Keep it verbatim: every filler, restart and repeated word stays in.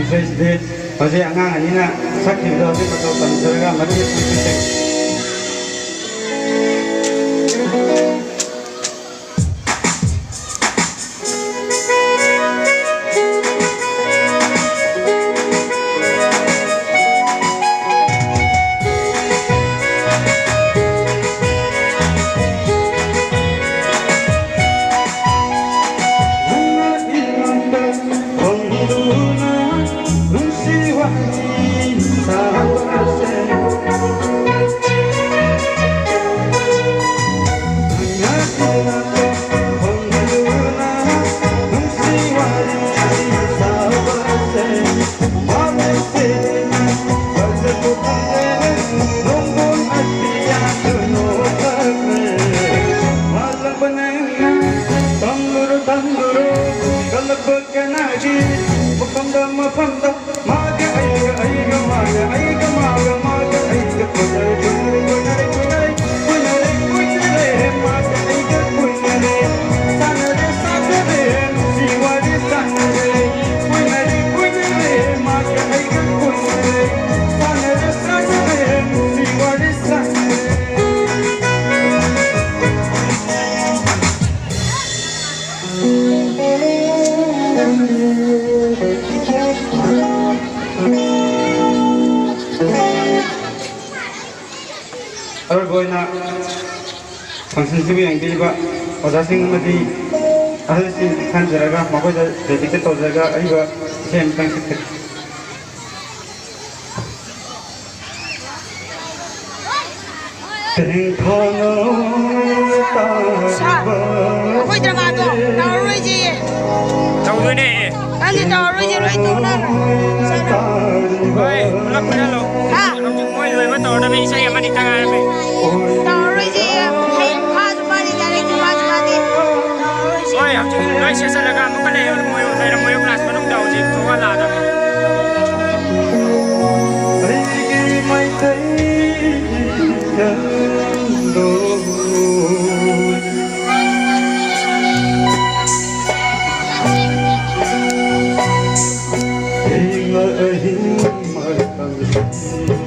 ꯏꯁꯩꯁꯤꯗꯤ ꯍꯧꯖꯤꯛ ꯑꯉꯥꯡ ꯑꯅꯤꯅ ꯁꯛꯈꯤꯕꯗꯣ ꯍꯧꯖꯤꯛ ꯃꯇꯧ ꯇꯝꯖꯔꯒ ꯃꯇꯦꯛ ꯈꯪꯖꯤꯟꯖꯒꯦ꯫ ꯑꯔꯣꯏꯕ ꯑꯣꯏꯅ functionꯁꯤꯕꯨ ꯌꯦꯡꯕꯤꯔꯤꯕ ꯑꯣꯖꯥꯁꯤꯡ ꯑꯃꯗꯤ ꯑꯍꯜꯁꯤꯡ ꯈꯟꯖꯔꯒ ꯃꯈꯣꯏꯗ dedicate ꯇꯧꯖꯔꯒ ꯑꯏꯕ ꯏꯁꯩ ꯑꯃꯇꯪ ꯁꯛꯆꯒꯦ꯫ ꯁꯥꯔ, ꯑꯩꯈꯣꯏ dramaꯗꯣ ꯇꯧꯔꯔꯣꯏꯁꯦ꯫ ꯇꯧꯗꯣꯏꯅꯦ꯫ ꯅꯪꯗꯤ ꯇꯧꯔꯔꯣꯏꯁꯦ, ꯂꯣꯏ ꯇꯣꯛꯅꯔꯣ꯫ ꯆꯠꯂꯣ꯫ ꯍꯣꯏ, ꯄꯨꯂꯞ ꯄꯨꯜꯍꯜꯂꯣ꯫ ꯍꯥ? ꯍꯧꯖꯤꯛ ꯃꯣꯏ ꯂꯣꯏꯕ ꯇꯧꯔꯗꯕꯅꯤ, ꯏꯁꯩ ꯑꯃꯅꯤ ꯈꯛꯇ ꯉꯥꯏꯔꯝꯃꯦ꯫ ꯇꯧꯔꯔꯣꯏꯁꯦ꯫ ꯍꯌꯦꯡ ꯐꯥꯁꯨ ꯐꯥꯗꯦ, ꯌꯥꯔꯦ, ꯐꯥꯁꯨ ꯐꯥꯗꯦ꯫ ꯇꯧꯔꯔꯣꯏꯁꯦ꯫ ꯍꯣꯏ, ꯍꯧꯖꯤꯛ ꯂꯣꯏ ꯁꯦꯠꯆꯜꯂꯒ ꯑꯃꯨꯛꯀ ꯂꯩꯔꯝꯃꯣꯏ, ꯂꯩꯔꯝꯃꯣꯏ class ꯃꯅꯨꯡꯗ ꯍꯧꯖꯤꯛ ꯊꯣꯛꯍꯜꯂꯛꯑꯗꯕꯅꯤ꯫ ꯑꯩꯒꯤ ꯃꯩꯇꯩ ꯏꯆꯟꯗꯣ꯫ ꯑꯍꯤꯡ ꯃꯇꯝ